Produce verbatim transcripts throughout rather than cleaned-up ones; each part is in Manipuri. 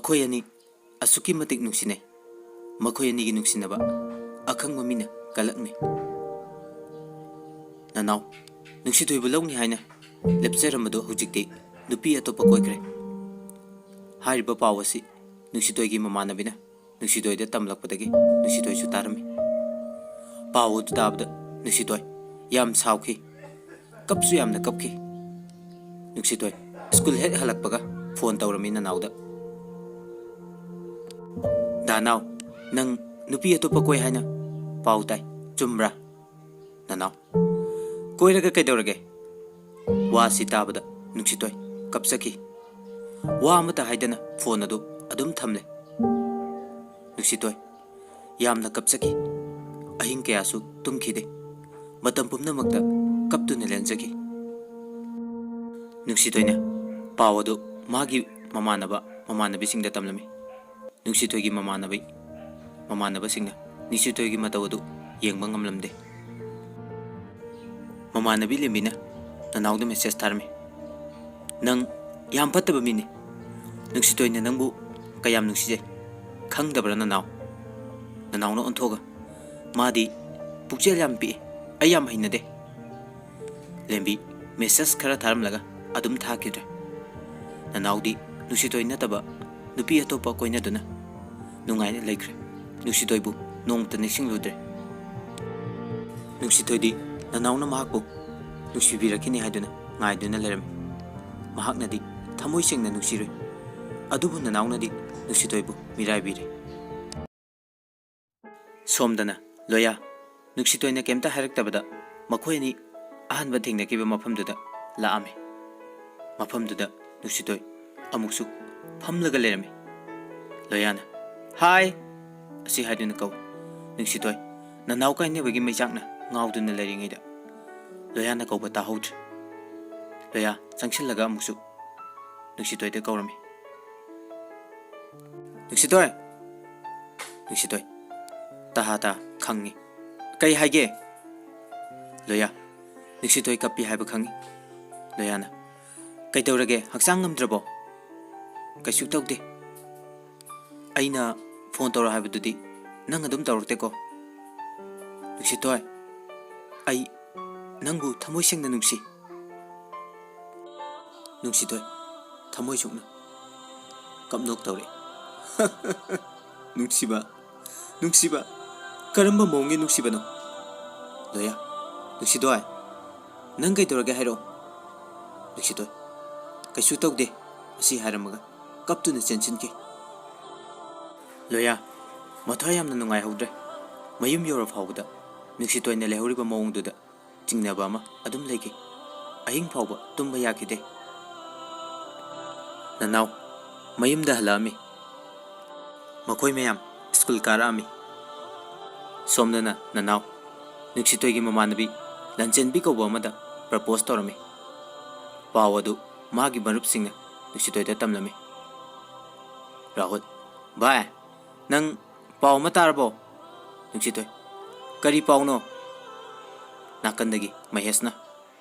ꯃꯈꯣꯏ ꯑꯅꯤ ꯑꯁꯨꯛꯀꯤ ꯃꯇꯤꯛ ꯅꯨꯡꯁꯤꯅꯩ꯫ ꯃꯈꯣꯏ ꯑꯅꯤꯒꯤ ꯅꯨꯡꯁꯤꯅꯕ ꯑꯈꯪꯕ ꯃꯤꯅ ꯀꯜꯂꯛꯅꯩ꯫ ꯅꯅꯥꯎ, ꯅꯨꯡꯁꯤꯊꯣꯏꯕꯨ ꯂꯧꯅꯤ ꯍꯥꯏꯅ ꯂꯦꯞꯆꯔꯝꯕꯗꯨ ꯍꯧꯖꯤꯛꯇꯤ ꯅꯨꯄꯤ ꯑꯇꯣꯞꯄ ꯀꯣꯏꯈ꯭ꯔꯦ꯫ ꯍꯥꯏꯔꯤꯕ ꯄꯥꯎ ꯑꯁꯤ ꯅꯨꯡꯁꯤꯊꯣꯏꯒꯤ ꯃꯃꯥꯟꯅꯕꯤꯅ ꯅꯨꯡꯁꯤꯊꯣꯏꯗ ꯇꯝꯂꯛꯄꯗꯒꯤ ꯅꯨꯡꯁꯤꯊꯣꯏꯁꯨ ꯇꯥꯔꯝꯃꯤ꯫ ꯄꯥꯎ ꯑꯗꯨ ꯇꯥꯕꯗ ꯅꯨꯡꯁꯤꯊꯣꯏ ꯌꯥꯝ ꯁꯥꯎꯈꯤ, ꯀꯞꯁꯨ ꯌꯥꯝꯅ ꯀꯞꯈꯤ꯫ ꯅꯨꯡꯁꯤꯊꯣꯏ ꯁ꯭ꯀꯨꯜ ꯍꯦꯛ ꯍꯜꯂꯛꯄꯒ ꯐꯣꯟ ꯇꯧꯔꯝꯃꯤ ꯅꯅꯥꯎꯗ꯫ "ꯗꯥ ꯅꯥꯎ, ꯅꯪ ꯅꯨꯄꯤ ꯑꯇꯣꯞꯄ ꯀꯣꯏ ꯍꯥꯏꯅ ꯄꯥꯎ ꯇꯥꯏ, ꯆꯨꯝꯕ꯭ꯔꯥ?" ꯅꯅꯥꯎ: "ꯀꯣꯏꯔꯒ ꯀꯩꯗꯧꯔꯒꯦ?" ꯋꯥꯁꯤ ꯇꯥꯕꯗ ꯅꯨꯡꯁꯤꯊꯣꯏ ꯀꯞꯆꯈꯤ꯫ ꯋꯥ ꯑꯃꯠꯇ ꯍꯥꯏꯗꯅ ꯐꯣꯟ ꯑꯗꯨ ꯑꯗꯨꯝ ꯊꯝꯂꯦ꯫ ꯅꯨꯡꯁꯤꯊꯣꯏ ꯌꯥꯝꯅ ꯀꯞꯆꯈꯤ꯫ ꯑꯍꯤꯡ ꯀꯌꯥꯁꯨ ꯇꯨꯝꯈꯤꯗꯦ꯫ ꯃꯇꯝ ꯄꯨꯝꯅꯃꯛꯇ ꯀꯞꯇꯨꯅ ꯂꯦꯟꯖꯈꯤ꯫ ꯅꯨꯡꯁꯤꯊꯣꯏꯅ ꯄꯥꯎ ꯑꯗꯨ ꯃꯥꯒꯤ ꯃꯃꯥꯟꯅꯕ ꯃꯃꯥꯟꯅꯕꯤꯁꯤꯡꯗ ꯇꯝꯂꯝꯃꯤ꯫ ꯅꯨꯡꯁꯤꯊꯣꯏꯒꯤ ꯃꯃꯥꯟꯅꯕꯤ ꯃꯃꯥꯟꯅꯕꯁꯤꯡꯅ ꯅꯨꯡꯁꯤꯊꯣꯏꯒꯤ ꯃꯇꯧ ꯑꯗꯨ ꯌꯦꯡꯕ ꯉꯝꯂꯝꯗꯦ꯫ ꯃꯃꯥꯟꯅꯕꯤ ꯂꯦꯝꯕꯤꯅ ꯅꯅꯥꯎꯗ ꯃꯦꯁꯦꯖ ꯊꯥꯔꯝꯃꯤ꯫ "ꯅꯪ ꯌꯥꯝ ꯐꯠꯇꯕ ꯃꯤꯅꯤ꯫ ꯅꯨꯡꯁꯤꯊꯣꯏꯅ ꯅꯪꯕꯨ ꯀꯌꯥꯝ ꯅꯨꯡꯁꯤꯖꯩ ꯈꯪꯗꯕ꯭ꯔꯥ ꯅꯅꯥꯎ?" ꯅꯅꯥꯎꯅ ꯑꯣꯟꯊꯣꯛꯑꯒ: "ꯃꯥꯗꯤ ꯄꯨꯛꯆꯦꯜ ꯌꯥꯝ ꯄꯤꯛꯏ, ꯑꯩ ꯌꯥꯝ ꯍꯩꯅꯗꯦ꯫" ꯂꯦꯝꯕꯤ ꯃꯦꯁꯦꯖ ꯈꯔ ꯊꯥꯔꯝꯂꯒ ꯑꯗꯨꯝ ꯊꯥꯈꯤꯗ꯭ꯔꯦ꯫ ꯅꯅꯥꯎꯗꯤ ꯅꯨꯡꯁꯤꯊꯣꯏ ꯅꯠꯇꯕ ꯅꯨꯄꯤ ꯑꯇꯣꯞꯄ ꯀꯣꯏꯅꯗꯨꯅ ꯅꯨꯡꯉꯥꯏꯅ ꯂꯩꯈ꯭ꯔꯦ꯫ ꯅꯨꯡꯁꯤꯊꯣꯏꯕꯨ ꯅꯣꯡꯃꯇ ꯅꯤꯡꯁꯤꯡꯂꯨꯗ꯭ꯔꯦ꯫ ꯅꯨꯡꯁꯤꯊꯣꯏꯗꯤ ꯅꯅꯥꯎꯅ ꯃꯍꯥꯛꯄꯨ ꯅꯨꯡꯁꯤꯕꯤꯔꯛꯈꯤꯅꯤ ꯍꯥꯏꯗꯨꯅ ꯉꯥꯏꯗꯨꯅ ꯂꯩꯔꯝꯃꯤ꯫ ꯃꯍꯥꯛꯅꯗꯤ ꯊꯃꯣꯏ ꯁꯦꯡꯅ ꯅꯨꯡꯁꯤꯔꯨꯏ꯫ ꯑꯗꯨꯕꯨ ꯅꯅꯥꯎꯅꯗꯤ ꯅꯨꯡꯁꯤꯊꯣꯏꯕꯨ ꯃꯤꯔꯥꯏꯕꯤꯔꯦ꯫ ꯁꯣꯝꯗꯅ ꯂꯣꯌꯥ ꯅꯨꯡꯁꯤꯊꯣꯏꯅ ꯀꯩꯝꯇ ꯍꯥꯏꯔꯛꯇꯕꯗ ꯃꯈꯣꯏ ꯑꯅꯤ ꯑꯍꯥꯟꯕ ꯊꯦꯡꯅꯈꯤꯕ ꯃꯐꯝꯗꯨꯗ ꯂꯥꯛꯑꯝꯃꯤ꯫ ꯃꯐꯝꯗꯨꯗ ꯅꯨꯡꯁꯤꯊꯣꯏ ꯑꯃꯨꯛꯁꯨ ꯐꯝꯂꯒ ꯂꯩꯔꯝꯃꯤ꯫ ꯂꯣꯌꯥꯅ "ꯍꯥꯏ" ꯑꯁꯤ ꯍꯥꯏꯗꯨꯅ ꯀꯧꯏ꯫ ꯅꯨꯡꯁꯤꯊꯣꯏ ꯅꯅꯥꯎ ꯀꯥꯏꯅꯕꯒꯤ ꯃꯩꯆꯥꯛꯅ ꯉꯥꯎꯗꯨꯅ ꯂꯩꯔꯤꯉꯩꯗ ꯂꯣꯌꯥꯅ ꯀꯧꯕ ꯇꯥꯍꯧꯗ꯭ꯔꯦ꯫ ꯂꯣꯌꯥ ꯆꯪꯁꯤꯜꯂꯒ ꯑꯃꯨꯛꯁꯨ ꯅꯨꯡꯁꯤꯊꯣꯏꯗ ꯀꯧꯔꯝꯃꯤ꯫ "ꯅꯨꯡꯁꯤꯊꯣꯏ!" ꯅꯨꯡꯁꯤꯊꯣꯏ ꯇꯍꯥ ꯇꯍꯥ ꯈꯪꯉꯤ꯫ "ꯀꯩ ꯍꯥꯏꯒꯦ?" ꯂꯣꯌꯥ ꯅꯨꯡꯁꯤꯊꯣꯏ ꯀꯞꯄꯤ ꯍꯥꯏꯕ ꯈꯪꯉꯤ꯫ ꯂꯣꯌꯥꯅ: "ꯀꯩꯗꯧꯔꯒꯦ? ꯍꯛꯆꯥꯡ ꯉꯝꯗ꯭ꯔꯕꯣ?" "ꯀꯩꯁꯨ ꯇꯧꯗꯦ, ꯑꯩꯅ ꯐꯣꯟ ꯇꯧꯔꯣ ꯍꯥꯏꯕꯗꯨꯗꯤ ꯅꯪ ꯑꯗꯨꯝ ꯇꯧꯔꯛꯇꯦꯀꯣ? ꯅꯨꯡꯁꯤꯊꯣꯏ, ꯑꯩ ꯅꯪꯕꯨ ꯊꯃꯣꯏ ꯁꯦꯡꯅ ꯅꯨꯡꯁꯤ꯫ ꯅꯨꯡꯁꯤꯊꯣꯏ, ꯊꯃꯣꯏ ꯁꯣꯛꯅ ꯀꯞꯅꯣꯛ ꯇꯧꯔꯛꯏ꯫ ꯅꯨꯡꯁꯤꯕ, ꯅꯨꯡꯁꯤꯕ, ꯀꯔꯝꯕ ꯃꯑꯣꯡꯒꯤ ꯅꯨꯡꯁꯤꯕꯅꯣ? ꯂꯣꯌꯥ, ꯅꯨꯡꯁꯤꯊꯣꯏ, ꯅꯪ ꯀꯩꯗꯧꯔꯒꯦ ꯍꯥꯏꯔꯛꯑꯣ꯫ ꯅꯨꯡꯁꯤꯊꯣꯏ, ꯀꯩꯁꯨ ꯇꯧꯗꯦ꯫ ꯑꯁꯤ ꯍꯥꯏꯔꯝꯃꯒ ꯀꯞꯇꯨꯅ ꯆꯦꯟꯁꯤꯟꯈꯤ꯫ ꯂꯣꯌꯥ ꯃꯊ꯭ꯋꯥꯏ ꯌꯥꯝꯅ ꯅꯨꯡꯉꯥꯏꯍꯧꯗ꯭ꯔꯦ꯫ ꯃꯌꯨꯝ ꯌꯧꯔ ꯐꯥꯎꯕꯗ ꯅꯨꯡꯁꯤꯊꯣꯏꯅ ꯂꯩꯍꯧꯔꯤꯕ ꯃꯑꯣꯡꯗꯨꯗ ꯆꯤꯡꯅꯕ ꯑꯃ ꯑꯗꯨꯝ ꯂꯩꯈꯤ꯫ ꯑꯍꯤꯡ ꯐꯥꯎꯕ ꯇꯨꯝꯕ ꯌꯥꯈꯤꯗꯦ꯫ ꯅꯅꯥꯎ ꯃꯌꯨꯝꯗ ꯍꯜꯂꯛꯑꯝꯃꯤ꯫ ꯃꯈꯣꯏ ꯃꯌꯥꯝ ꯁ꯭ꯀꯨꯜ ꯀꯥꯔꯛꯑꯝꯃꯤ꯫ ꯁꯣꯝꯗꯅ ꯅꯅꯥꯎ ꯅꯨꯡꯁꯤꯊꯣꯏꯒꯤ ꯃꯃꯥꯟꯅꯕꯤ ꯂꯟꯆꯦꯟꯕꯤ ꯀꯧꯕ ꯑꯃꯗ ꯄ꯭ꯔꯄꯣꯁ ꯇꯧꯔꯝꯃꯤ꯫ ꯄꯥꯎ ꯑꯗꯨ ꯃꯥꯒꯤ ꯃꯔꯨꯞꯁꯤꯡꯅ ꯅꯨꯡꯁꯤꯊꯣꯏꯗ ꯇꯝꯂꯝꯃꯤ꯫ ꯔꯥꯍꯨꯜ, "ꯚꯥꯏ, ꯅꯪ ꯄꯥꯎ ꯑꯃ ꯇꯥꯔꯕꯣ?" ꯅꯨꯡꯁꯤꯊꯣꯏ, "ꯀꯔꯤ ꯄꯥꯎꯅꯣ?" ꯅꯥꯀꯟꯗꯒꯤ ꯃꯍꯦꯁꯅ,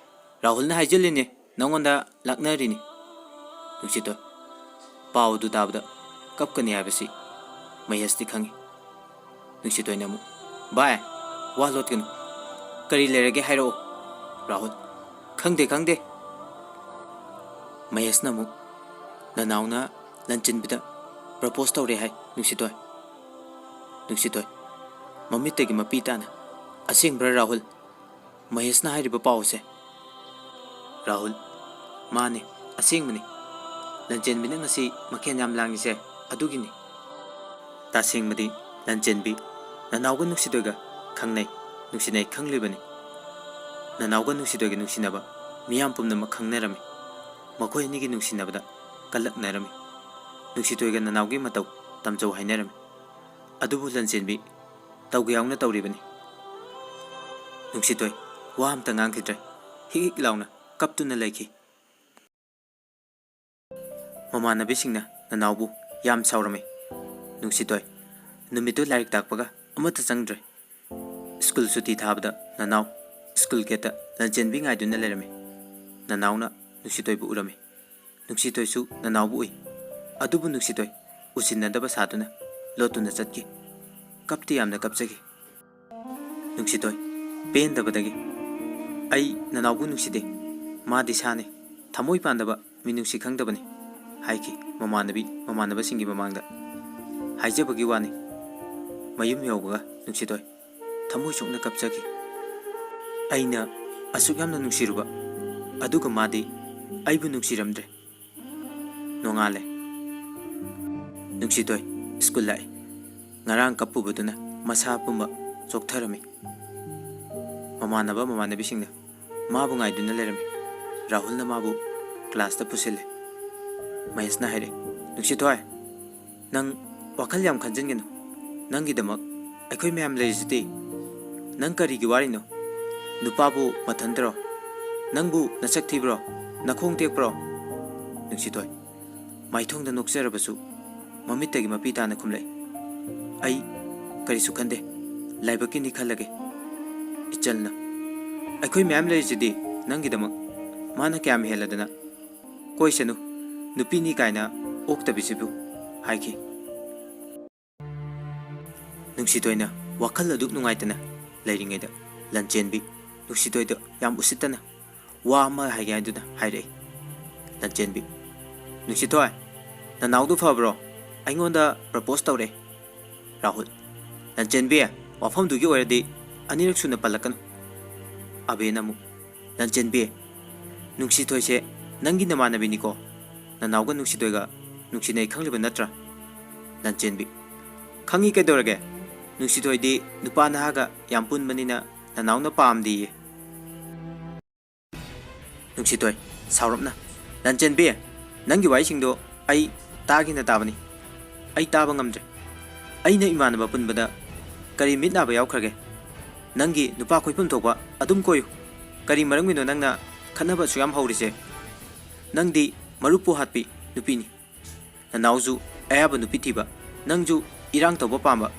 "ꯔꯥꯍꯨꯜꯅ ꯍꯥꯏꯖꯤꯜꯂꯤꯅꯦ, ꯅꯪꯉꯣꯟꯗ ꯂꯥꯛꯅꯔꯤꯅꯤ꯫" ꯅꯨꯡꯁꯤꯊꯣꯏ ꯄꯥꯎ ꯑꯗꯨ ꯇꯥꯕꯗ ꯀꯞꯀꯅꯤ ꯍꯥꯏꯕꯁꯤ ꯃꯍꯦꯁꯇꯤ ꯈꯪꯏ꯫ ꯅꯨꯡꯁꯤꯊꯣꯏꯅ ꯑꯃꯨꯛ, "ꯚꯥꯏ, ꯋꯥ ꯂꯣꯠꯀꯅꯨ꯫ ꯀꯔꯤ ꯂꯩꯔꯒꯦ ꯍꯥꯏꯔꯛꯑꯣ꯫" ꯔꯥꯍꯨꯜ, "ꯈꯪꯗꯦ, ꯈꯪꯗꯦ꯫" ꯃꯍꯦꯁꯅ ꯑꯃꯨꯛ, "ꯅꯅꯥꯎꯅ ꯂꯟꯆꯦꯟꯕꯤꯗ ꯄ꯭ꯔꯄꯣꯁ ꯇꯧꯔꯦ ꯍꯥꯏ, ꯅꯨꯡꯁꯤꯊꯣꯏ꯫" ꯅꯨꯡꯁꯤꯊꯣꯏ ꯃꯃꯤꯠꯇꯒꯤ ꯃꯄꯤ ꯇꯥꯅ, "ꯑꯁꯦꯡꯕ꯭ꯔꯥ ꯔꯥꯍꯨꯜ, ꯃꯍꯦꯁꯅ ꯍꯥꯏꯔꯤꯕ ꯄꯥꯎꯁꯦ?" ꯔꯥꯍꯨꯜ, "ꯃꯥꯅꯦ, ꯑꯁꯦꯡꯕꯅꯤ꯫ ꯂꯟꯆꯦꯟꯕꯤꯅ ꯉꯁꯤ ꯃꯈꯦꯟ ꯌꯥꯝ ꯂꯥꯡꯉꯤꯁꯦ ꯑꯗꯨꯒꯤꯅꯤ꯫ ꯇꯁꯦꯡꯕꯗꯤ ꯂꯟꯆꯦꯟꯕꯤ ꯅꯅꯥꯎꯒ ꯅꯨꯡꯁꯤꯊꯣꯏꯒ ꯈꯪꯅꯩ, ꯅꯨꯡꯁꯤꯅꯩ ꯈꯪꯂꯤꯕꯅꯤ꯫ ꯅꯅꯥꯎꯒ ꯅꯨꯡꯁꯤꯊꯣꯏꯒ ꯅꯨꯡꯁꯤꯅꯕ ꯃꯤꯌꯥꯝ ꯄꯨꯝꯅꯃꯛ ꯈꯪꯅꯔꯝꯃꯤ꯫ ꯃꯈꯣꯏ ꯑꯅꯤꯒꯤ ꯅꯨꯡꯁꯤꯅꯕꯗ ꯀꯜꯂꯛꯅꯔꯝꯃꯤ꯫ ꯅꯨꯡꯁꯤꯊꯣꯏꯒ ꯅꯅꯥꯎꯒꯤ ꯃꯇꯧ ꯇꯝꯖꯧ ꯍꯥꯏꯅꯔꯝꯃꯤ꯫ ꯑꯗꯨꯕꯨ ꯂꯟꯆꯦꯟꯕꯤ ꯇꯧꯒꯦ ꯌꯥꯎꯅ ꯇꯧꯔꯤꯕꯅꯤ꯫" ꯅꯨꯡꯁꯤꯊꯣꯏ ꯋꯥ ꯑꯝꯇ ꯉꯥꯡꯈꯤꯗ꯭ꯔꯦ꯫ ꯍꯤꯛ ꯍꯤꯛ ꯂꯥꯎꯅ ꯀꯞꯇꯨꯅ ꯂꯩꯈꯤ꯫ ꯃꯃꯥꯟꯅꯕꯤꯁꯤꯡꯅ ꯅꯅꯥꯎꯕꯨ ꯌꯥꯝ ꯁꯥꯎꯔꯝꯃꯤ꯫ ꯅꯨꯡꯁꯤꯊꯣꯏ ꯅꯨꯃꯤꯠꯇꯨ ꯂꯥꯏꯔꯤꯛ ꯇꯥꯛꯄꯒ ꯑꯃꯠꯇ ꯆꯪꯗ꯭ꯔꯦ꯫ ꯁ꯭ꯀꯨꯜ ꯁꯨꯇꯤ ꯊꯥꯕꯗ ꯅꯅꯥꯎ ꯁ꯭ꯀꯨꯜ ꯒꯦꯠꯇ ꯂꯟꯆꯦꯟꯕꯤ ꯉꯥꯏꯗꯨꯅ ꯂꯩꯔꯝꯃꯤ꯫ ꯅꯅꯥꯎꯅ ꯅꯨꯡꯁꯤꯊꯣꯏꯕꯨ ꯎꯔꯝꯃꯤ꯫ ꯅꯨꯡꯁꯤꯊꯣꯏꯁꯨ ꯅꯅꯥꯎꯕꯨ ꯎꯏ꯫ ꯑꯗꯨꯕꯨ ꯅꯨꯡꯁꯤꯊꯣꯏ ꯎꯁꯤꯟꯅꯗꯕ ꯁꯥꯗꯨꯅ ꯂꯣꯠꯇꯨꯅ ꯆꯠꯈꯤ꯫ ꯀꯞꯇꯤ ꯌꯥꯝꯅ ꯀꯞꯆꯈꯤ꯫ ꯅꯨꯡꯁꯤꯊꯣꯏ, ꯄꯦꯟꯗꯕꯗꯒꯤ, "ꯑꯩ ꯅꯅꯥꯎꯕꯨ ꯅꯨꯡꯁꯤꯗꯦ, ꯃꯥꯗꯤ ꯁꯥꯅꯤ, ꯊꯃꯣꯏ ꯄꯥꯟꯗꯕ, ꯃꯤꯅꯨꯡꯁꯤ ꯈꯪꯗꯕꯅꯤ" ꯍꯥꯏꯈꯤ ꯃꯃꯥꯟꯅꯕꯤ ꯃꯃꯥꯟꯅꯕꯁꯤꯡꯒꯤ ꯃꯃꯥꯡꯗ꯫ ꯍꯥꯏꯖꯕꯒꯤ ꯋꯥꯅꯤ, ꯃꯌꯨꯝ ꯌꯧꯕꯒ ꯅꯨꯡꯁꯤꯊꯣꯏ ꯊꯃꯣꯏ ꯁꯣꯛꯅ ꯀꯞꯆꯈꯤ꯫ "ꯑꯩꯅ ꯑꯁꯨꯛ ꯌꯥꯝꯅ ꯅꯨꯡꯁꯤꯔꯨꯕ, ꯑꯗꯨꯒ ꯃꯥꯗꯤ ꯑꯩꯕꯨ ꯅꯨꯡꯁꯤꯔꯝꯗ꯭ꯔꯦ"꯫ ꯅꯣꯡꯉꯥꯜꯂꯦ꯫ ꯅꯨꯡꯁꯤꯊꯣꯏ ꯁ꯭ꯀꯨꯜ ꯂꯥꯛꯏ꯫ ꯉꯔꯥꯡ ꯀꯞꯄꯨꯕꯗꯨꯅ ꯃꯁꯥ ꯄꯨꯝꯕ ꯆꯣꯛꯊꯔꯝꯃꯤ꯫ ꯃꯃꯥꯟꯅꯕ ꯃꯃꯥꯟꯅꯕꯤꯁꯤꯡꯅ ꯃꯥꯕꯨ ꯉꯥꯏꯗꯨꯅ ꯂꯩꯔꯝꯃꯤ꯫ ꯔꯥꯍꯨꯜꯅ ꯃꯥꯕꯨ ꯀ꯭ꯂꯥꯁꯇ ꯄꯨꯁꯤꯜꯂꯦ꯫ ꯃꯍꯦꯁꯅ ꯍꯥꯏꯔꯛꯏ, "ꯅꯨꯡꯁꯤꯊꯣꯏ, ꯅꯪ ꯋꯥꯈꯜ ꯌꯥꯝ ꯈꯟꯖꯤꯟꯒꯅꯨ꯫ ꯅꯪꯒꯤꯗꯃꯛ ꯑꯩꯈꯣꯏ ꯃꯌꯥꯝ ꯂꯩꯔꯤꯁꯤꯗꯤ꯫ ꯅꯪ ꯀꯔꯤꯒꯤ ꯋꯥꯔꯤꯅꯣ? ꯅꯨꯄꯥꯕꯨ ꯃꯊꯟꯇꯔꯣ? ꯅꯪꯕꯨ ꯅꯁꯛ ꯊꯤꯕ꯭ꯔꯣ? ꯅꯈꯣꯡ ꯇꯦꯛꯄ꯭ꯔꯣ?" ꯅꯨꯡꯁꯤꯊꯣꯏ ꯃꯥꯏꯊꯣꯡꯗ ꯅꯣꯛꯆꯔꯕꯁꯨ ꯃꯃꯤꯠꯇꯒꯤ ꯃꯄꯤ ꯇꯥꯅ ꯈꯨꯝꯂꯛꯏ, "ꯑꯩ ꯀꯔꯤꯁꯨ ꯈꯟꯗꯦ, ꯂꯥꯏꯕꯛꯀꯤꯅꯤ ꯈꯜꯂꯒꯦ"꯫ ꯏꯆꯜꯅ, "ꯑꯩꯈꯣꯏ ꯃꯌꯥꯝ ꯂꯩꯔꯤꯁꯤꯗꯤ ꯅꯪꯒꯤꯗꯃꯛ, ꯃꯥꯅ ꯀꯌꯥꯝ ꯍꯦꯜꯂꯗꯅ? ꯀꯣꯏꯁꯅꯨ, ꯅꯨꯄꯤꯅꯤ ꯀꯥꯏꯅ ꯑꯣꯛꯇꯕꯤꯁꯤꯕꯨ" ꯍꯥꯏꯈꯤ꯫ ꯅꯨꯡꯁꯤꯊꯣꯏꯅ ꯋꯥꯈꯜ ꯑꯗꯨꯛ ꯅꯨꯡꯉꯥꯏꯇꯅ ꯂꯩꯔꯤꯉꯩꯗ, ꯂꯟꯆꯦꯟꯕꯤ ꯅꯨꯡꯁꯤꯊꯣꯏꯗ ꯌꯥꯝ ꯎꯁꯤꯠꯇꯅ ꯋꯥ ꯑꯃ ꯍꯥꯏꯒꯦ ꯍꯥꯏꯗꯨꯅ ꯍꯥꯏꯔꯛꯏ꯫ ꯂꯟꯆꯦꯟꯕꯤ, "ꯅꯨꯡꯁꯤꯊꯣꯏ, ꯅꯅꯥꯎꯗꯨ ꯐꯕ꯭ꯔꯣ? ꯑꯩꯉꯣꯟꯗ ꯄ꯭ꯔꯄꯣꯁ ꯇꯧꯔꯛꯑꯦ"꯫ ꯔꯥꯍꯨꯜ, "ꯂꯟꯆꯦꯟꯕꯤ, ꯋꯥꯐꯝꯗꯨꯒꯤ ꯑꯣꯏꯔꯗꯤ ꯑꯅꯤꯔꯛ ꯁꯨꯅ ꯄꯜꯂꯛꯀꯅꯨ"꯫ ꯑꯕꯦꯅ ꯑꯃꯨꯛ, "ꯂꯟꯆꯦꯟꯕꯤ, ꯅꯨꯡꯁꯤꯊꯣꯏꯁꯦ ꯅꯪꯒꯤ ꯅꯃꯥꯟꯅꯕꯤꯅꯤꯀꯣ꯫ ꯅꯅꯥꯎꯒ ꯅꯨꯡꯁꯤꯊꯣꯏꯒ ꯅꯨꯡꯁꯤꯅꯩ ꯈꯪꯂꯤꯕ ꯅꯠꯇ꯭ꯔꯥ?" ꯂꯟꯆꯦꯟꯕꯤ, "ꯈꯪꯉꯤ ꯀꯩꯗꯧꯔꯒꯦ? ꯅꯨꯡꯁꯤꯊꯣꯏꯗꯤ ꯅꯨꯄꯥ ꯅꯍꯥꯒ ꯌꯥꯝ ꯄꯨꯟꯕꯅꯤꯅ ꯅꯅꯥꯎꯅ ꯄꯥꯝꯗꯦꯌꯦ"꯫ ꯅꯨꯡꯁꯤꯊꯣꯏ, ꯁꯥꯎꯔꯞꯅ, "ꯂꯟꯆꯦꯟꯕꯤ, ꯅꯪꯒꯤ ꯋꯥꯍꯩꯁꯤꯡꯗꯣ ꯑꯩ ꯇꯥꯒꯦꯅ ꯇꯥꯕꯅꯤ꯫ ꯑꯩ ꯇꯥꯕ ꯉꯝꯗ꯭ꯔꯦ꯫ ꯑꯩꯅ ꯏꯃꯥꯟꯅꯕ ꯄꯨꯟꯕꯗ ꯀꯔꯤ ꯃꯤꯠ ꯅꯥꯕ ꯌꯥꯎꯈ꯭ꯔꯒꯦ? ꯅꯪꯒꯤ ꯅꯨꯄꯥ ꯀꯣꯏꯐꯝ ꯊꯣꯛꯄ ꯑꯗꯨꯝ ꯀꯣꯏꯌꯨ꯫ ꯀꯔꯤ ꯃꯔꯝꯒꯤꯅꯣ ꯅꯪꯅ ꯈꯠꯅꯕ ꯑꯁꯨꯛ ꯌꯥꯝ ꯍꯧꯔꯤꯁꯦ? ꯅꯪꯗꯤ ꯃꯔꯨꯞꯄꯨ ꯍꯥꯠꯄꯤ ꯅꯨꯄꯤꯅꯤ꯫ ꯅꯅꯥꯎꯁꯨ ꯑꯌꯥꯕ ꯅꯨꯄꯤ ꯊꯤꯕ, ꯅꯪꯁꯨ ꯏꯔꯥꯡ ꯇꯧꯕ ꯄꯥꯝꯕ,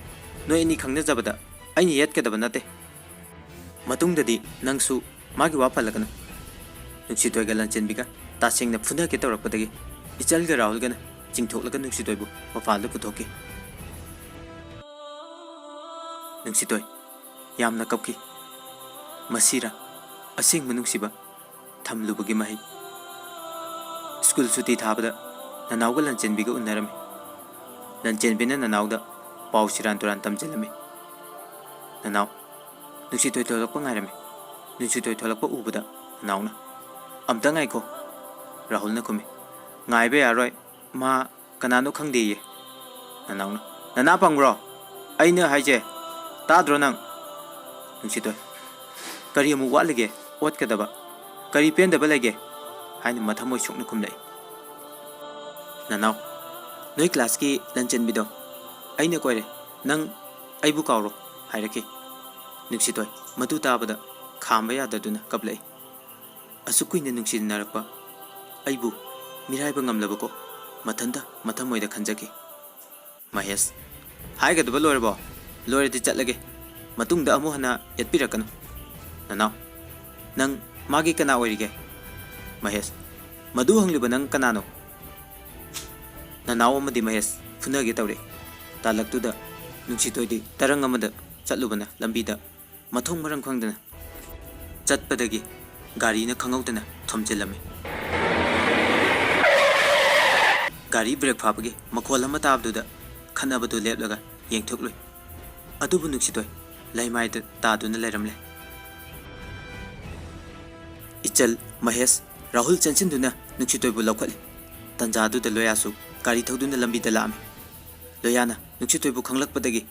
ꯅꯣꯏ ꯑꯅꯤ ꯈꯪꯅꯖꯕꯗ ꯑꯩꯅ ꯌꯦꯠꯀꯗꯕ ꯅꯠꯇꯦ꯫ ꯃꯇꯨꯡꯗꯗꯤ ꯅꯪꯁꯨ ꯃꯥꯒꯤ ꯋꯥ ꯄꯜꯂꯛꯀꯅꯨ"꯫ ꯅꯨꯡꯁꯤꯊꯣꯏꯒ ꯂꯟꯆꯦꯟꯕꯤꯒ ꯇꯁꯦꯡꯅ ꯐꯨꯅꯒꯦ ꯇꯧꯔꯛꯄꯗꯒꯤ ꯏꯆꯜꯒ ꯔꯥꯍꯨꯜꯒꯅ ꯆꯤꯡꯊꯣꯛꯂꯒ ꯅꯨꯡꯁꯤꯇꯣꯏꯕꯨ ꯃꯄꯥꯟꯗ ꯄꯨꯊꯣꯛꯈꯤ꯫ ꯅꯨꯡꯁꯤꯇꯣꯏ ꯌꯥꯝꯅ ꯀꯞꯈꯤ꯫ ꯃꯁꯤꯔ ꯑꯁꯦꯡꯕ ꯅꯨꯡꯁꯤꯕ ꯊꯝꯂꯨꯕꯒꯤ ꯃꯍꯩ? ꯁ꯭ꯀꯨꯜ ꯁꯨꯇꯤ ꯊꯥꯕꯗ ꯅꯅꯥꯎꯒ ꯂꯟꯆꯦꯟꯕꯤꯒ ꯎꯅꯔꯝꯃꯤ꯫ ꯂꯟꯆꯦꯟꯕꯤꯅ ꯅꯅꯥꯎꯗ ꯄꯥꯎ ꯁꯤꯔꯥꯟ ꯇꯨꯔꯥꯟ ꯇꯝꯖꯤꯜꯂꯝꯃꯤ꯫ ꯅꯅꯥꯎ, ꯅꯨꯡꯁꯤꯇꯣꯏ ꯊꯣꯛꯂꯛꯄ ꯉꯥꯏꯔꯝꯃꯤ꯫ ꯅꯨꯡꯁꯤꯇꯣꯏ ꯊꯣꯛꯂꯛꯄ ꯎꯕꯗ ꯅꯅꯥꯎꯅ, "ꯑꯝꯇ ꯉꯥꯏꯈꯣ," ꯔꯥꯍꯨꯜꯅ ꯈꯨꯝꯃꯤ꯫ "ꯉꯥꯏꯕ ꯌꯥꯔꯣꯏ, ꯃꯥ ꯀꯅꯥꯅꯣ ꯈꯪꯗꯦꯌꯦ꯫" ꯅꯅꯥꯎꯅ, "ꯅꯅꯥ ꯄꯪꯕ꯭ꯔꯣ? ꯑꯩꯅ ꯍꯥꯏꯁꯦ ꯇꯥꯗ꯭ꯔꯣ ꯅꯪ?" ꯅꯨꯡꯁꯤꯇꯣꯏ, "ꯀꯔꯤ ꯑꯃꯨꯛ ꯋꯥꯠꯂꯤꯒꯦ ꯑꯣꯠꯀꯗꯕ? ꯀꯔꯤ ꯄꯦꯟꯗꯕ ꯂꯩꯒꯦ?" ꯍꯥꯏꯅ ꯃꯊꯃꯣꯏ ꯁꯣꯛꯅ ꯈꯨꯝꯂꯛꯏ꯫ ꯅꯅꯥꯎ, "ꯅꯣꯏ ꯀ꯭ꯂꯥꯁꯀꯤ ꯂꯟꯆꯦꯟꯕꯤꯗꯣ ꯑꯩꯅ ꯀꯣꯏꯔꯦ, ꯅꯪ ꯑꯩꯕꯨ ꯀꯥꯎꯔꯣ" ꯍꯥꯏꯔꯛꯈꯤ꯫ ꯅꯨꯡꯁꯤꯇꯣꯏ ꯃꯗꯨ ꯇꯥꯕꯗ ꯈꯥꯝꯕ ꯌꯥꯗꯗꯨꯅ ꯀꯞꯂꯛꯏ꯫ "ꯑꯁꯨꯛ ꯀꯨꯏꯅ ꯅꯨꯡꯁꯤꯅꯔꯛꯄ ꯑꯩꯕꯨ ꯃꯤꯔꯥꯏꯕ ꯉꯝꯂꯕꯀꯣ, ꯃꯊꯟꯇ ꯃꯊꯃꯣꯏꯗ ꯈꯟꯖꯈꯤ꯫" ꯃꯍꯦꯁ, "ꯍꯥꯏꯒꯗꯕ ꯂꯣꯏꯔꯕꯣ? ꯂꯣꯏꯔꯗꯤ ꯆꯠꯂꯒꯦ꯫ ꯃꯇꯨꯡꯗ ꯑꯃꯨꯛ ꯍꯟꯅ ꯌꯦꯠꯄꯤꯔꯛꯀꯅꯨ꯫" ꯅꯅꯥꯎ, "ꯅꯪ ꯃꯥꯒꯤ ꯀꯅꯥ ꯑꯣꯏꯔꯤꯒꯦ?" ꯃꯍꯦꯁ, "ꯃꯗꯨ ꯍꯪꯂꯤꯕ ꯅꯪ ꯀꯅꯥꯅꯣ?" ꯅꯅꯥꯎ ꯑꯃꯗꯤ ꯃꯍꯦꯁ ꯐꯨꯅꯒꯦ ꯇꯧꯔꯛꯏ꯫ ꯇꯥꯂꯛꯇꯨꯗ ꯅꯨꯡꯁꯤꯇꯣꯏꯗꯤ ꯇꯔꯪ ꯑꯃꯗ ꯆꯠꯂꯨꯕꯅ ꯂꯝꯕꯤꯗ ꯃꯊꯣꯡ ꯃꯔꯝ ꯈꯪꯗꯅ ꯆꯠꯄꯗꯒꯤ ꯒꯥꯔꯤꯅ ꯈꯪꯍꯧꯗꯅ ꯊꯣꯝꯖꯤꯜꯂꯝꯃꯤ꯫ ꯒꯥꯔꯤ ꯕ꯭ꯔꯦꯛ ꯐꯥꯕꯒꯤ ꯃꯈꯣꯜ ꯑꯃ ꯇꯥꯕꯗꯨꯗ ꯈꯠꯅꯕꯗꯨ ꯂꯦꯞꯂꯒ ꯌꯦꯡꯊꯣꯛꯂꯨꯏ꯫ ꯑꯗꯨꯕꯨ ꯅꯨꯡꯁꯤꯇꯣꯏ ꯂꯩꯃꯥꯏꯗ ꯇꯥꯗꯨꯅ ꯂꯩꯔꯝꯂꯦ꯫ ꯏꯆꯜ, ꯃꯍꯦꯁ, ꯔꯥꯍꯨꯜ ꯆꯦꯟꯁꯤꯟꯗꯨꯅ ꯅꯨꯡꯁꯤꯇꯣꯏꯕꯨ ꯂꯧꯈꯠꯂꯤ꯫ ꯇꯟꯖꯥꯗꯨꯗ ꯂꯣꯌꯥꯁꯨ ꯒꯥꯔꯤ ꯊꯧꯗꯨꯅ ꯂꯝꯕꯤꯗ ꯂꯥꯛꯑꯝꯃꯤ꯫ ꯂꯣꯌꯥꯅ ꯅꯨꯡꯁꯤꯇꯣꯏꯕꯨ ꯈꯪꯂꯛꯄꯗꯒꯤ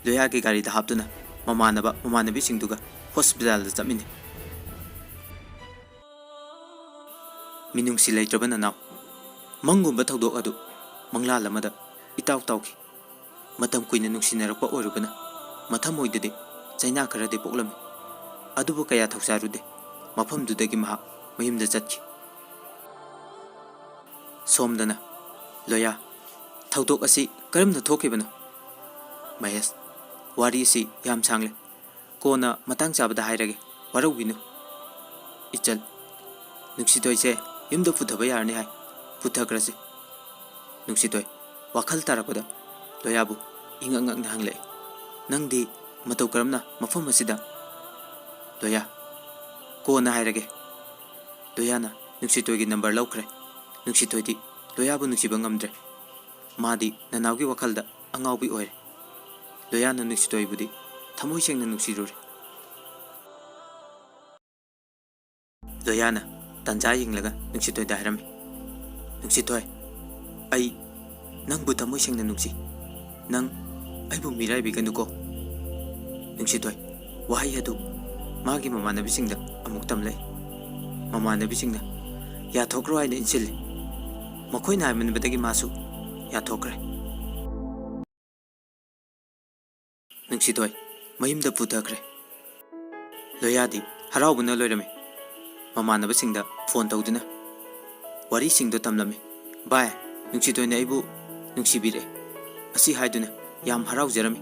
ꯂꯣꯌꯥꯒꯤ ꯒꯥꯔꯤꯗ ꯍꯥꯞꯇꯨꯅ ꯃꯃꯥꯟꯅꯕ ꯃꯃꯥꯟꯅꯕꯤꯁꯤꯡꯗꯨꯒ ꯍꯣꯁꯄꯤꯇꯥꯜꯗ ꯆꯠꯃꯤꯟꯅꯩ꯫ ꯃꯤꯅꯨꯡꯁꯤ ꯂꯩꯇ꯭ꯔꯕ ꯅꯅꯥꯎ꯫ ꯃꯪꯒꯨꯝꯕ ꯊꯧꯗꯣꯛ ꯑꯗꯨ ꯃꯪꯂꯥꯜ ꯑꯃꯗ ꯏꯇꯥꯎ ꯇꯥꯎꯈꯤ꯫ ꯃꯇꯝ ꯀꯨꯏꯅ ꯅꯨꯡꯁꯤꯅꯔꯛꯄ ꯑꯣꯏꯔꯨꯕꯅ ꯃꯊꯃꯣꯏꯗꯗꯤ ꯆꯩꯅꯥ ꯈꯔꯗꯤ ꯄꯣꯛꯂꯝꯃꯤ꯫ ꯑꯗꯨꯕꯨ ꯀꯌꯥ ꯊꯧꯁꯥꯔꯨꯗꯦ꯫ ꯃꯐꯝꯗꯨꯗꯒꯤ ꯃꯍꯥꯛ ꯃꯌꯨꯝꯗ ꯆꯠꯈꯤ꯫ ꯁꯣꯝꯗꯅ, "ꯂꯣꯌꯥ, ꯊꯧꯗꯣꯛ ꯑꯁꯤ ꯀꯔꯝꯅ ꯊꯣꯛꯈꯤꯕꯅꯣ?" ꯃꯍꯦꯁ, "ꯋꯥꯔꯤ ꯑꯁꯤ ꯌꯥꯝ ꯁꯥꯡꯂꯦ꯫ ꯀꯣꯟꯅ ꯃꯇꯥꯡ ꯆꯥꯕꯗ ꯍꯥꯏꯔꯒꯦ꯫ ꯋꯥꯔꯧꯕꯤꯅꯨ꯫" ꯏꯆꯜ, "ꯅꯨꯡꯁꯤꯇꯣꯏꯁꯦ ꯌꯨꯝꯗ ꯄꯨꯊꯕ ꯌꯥꯔꯅꯤ ꯍꯥꯏ꯫ ꯄꯨꯊꯈ꯭ꯔꯁꯤ꯫" ꯅꯨꯡꯁꯤꯊꯣꯏ ꯋꯥꯈꯜ ꯇꯥꯔꯛꯄꯗ ꯂꯣꯌꯥꯕꯨ ꯏꯉꯛ ꯉꯛꯅ ꯍꯪꯂꯛꯏ, "ꯅꯪꯗꯤ ꯃꯇꯧ ꯀꯔꯝꯅ ꯃꯐꯝ ꯑꯁꯤꯗ?" ꯂꯣꯌꯥ, "ꯀꯣꯟꯅ ꯍꯥꯏꯔꯒꯦ꯫" ꯂꯣꯌꯥꯅ ꯅꯨꯡꯁꯤꯊꯣꯏꯒꯤ ꯅꯝꯕꯔ ꯂꯧꯈ꯭ꯔꯦ꯫ ꯅꯨꯡꯁꯤꯊꯣꯏꯗꯤ ꯂꯣꯌꯥꯕꯨ ꯅꯨꯡꯁꯤꯕ ꯉꯝꯗ꯭ꯔꯦ꯫ ꯃꯥꯗꯤ ꯅꯅꯥꯎꯒꯤ ꯋꯥꯈꯜꯗ ꯑꯉꯥꯎꯕꯤ ꯑꯣꯏꯔꯦ꯫ ꯂꯣꯌꯥꯅ ꯅꯨꯡꯁꯤꯊꯣꯏꯕꯨꯗꯤ ꯊꯃꯣꯏ ꯁꯦꯡꯅ ꯅꯨꯡꯁꯤꯔꯨꯔꯦ꯫ ꯂꯣꯌꯥꯅ ꯇꯥꯟꯖꯥ ꯌꯦꯡꯂꯒ ꯅꯨꯡꯁꯤꯊꯣꯏꯗ ꯍꯥꯏꯔꯝꯃꯤ, "ꯅꯨꯡꯁꯤꯊꯣꯏ, ꯑꯩ ꯅꯪꯕꯨ ꯊꯃꯣꯏ ꯁꯦꯡꯅ ꯅꯨꯡꯁꯤ꯫ ꯅꯪ ꯑꯩꯕꯨ ꯃꯤꯔꯥꯏꯕꯤꯒꯅꯨꯀꯣ꯫" ꯅꯨꯡꯁꯤꯊꯣꯏ ꯋꯥꯍꯩ ꯑꯗꯨ ꯃꯥꯒꯤ ꯃꯃꯥꯟꯅꯕꯤꯁꯤꯡꯗ ꯑꯃꯨꯛ ꯇꯝꯂꯦ꯫ ꯃꯃꯥꯟꯅꯕꯤꯁꯤꯡꯅ ꯌꯥꯊꯣꯛꯈ꯭ꯔꯣ ꯍꯥꯏꯅ ꯏꯟꯁꯤꯜꯂꯤ꯫ ꯃꯈꯣꯏꯅ ꯍꯥꯏꯃꯟꯕꯗꯒꯤ ꯃꯥꯁꯨ ꯌꯥꯊꯣꯛꯈ꯭ꯔꯦ꯫ ꯅꯨꯡꯁꯤꯊꯣꯏ ꯃꯌꯨꯝꯗ ꯄꯨꯊꯈ꯭ꯔꯦ꯫ ꯂꯣꯌꯥꯗꯤ ꯍꯔꯥꯎꯕꯅ ꯂꯣꯏꯔꯝꯃꯤ꯫ ꯃꯃꯥꯟꯅꯕꯁꯤꯡꯗ ꯐꯣꯟ ꯇꯧꯗꯨꯅ ꯋꯥꯔꯤꯁꯤꯡꯗꯣ ꯇꯝꯂꯝꯃꯤ꯫ "ꯚꯥꯏ, ꯅꯨꯡꯁꯤꯊꯣꯏꯅ ꯑꯩꯕꯨ ꯅꯨꯡꯁꯤꯕꯤꯔꯛꯑꯦ" ꯑꯁꯤ ꯍꯥꯏꯗꯨꯅ ꯌꯥꯝ ꯍꯔꯥꯎꯖꯔꯝꯃꯤ꯫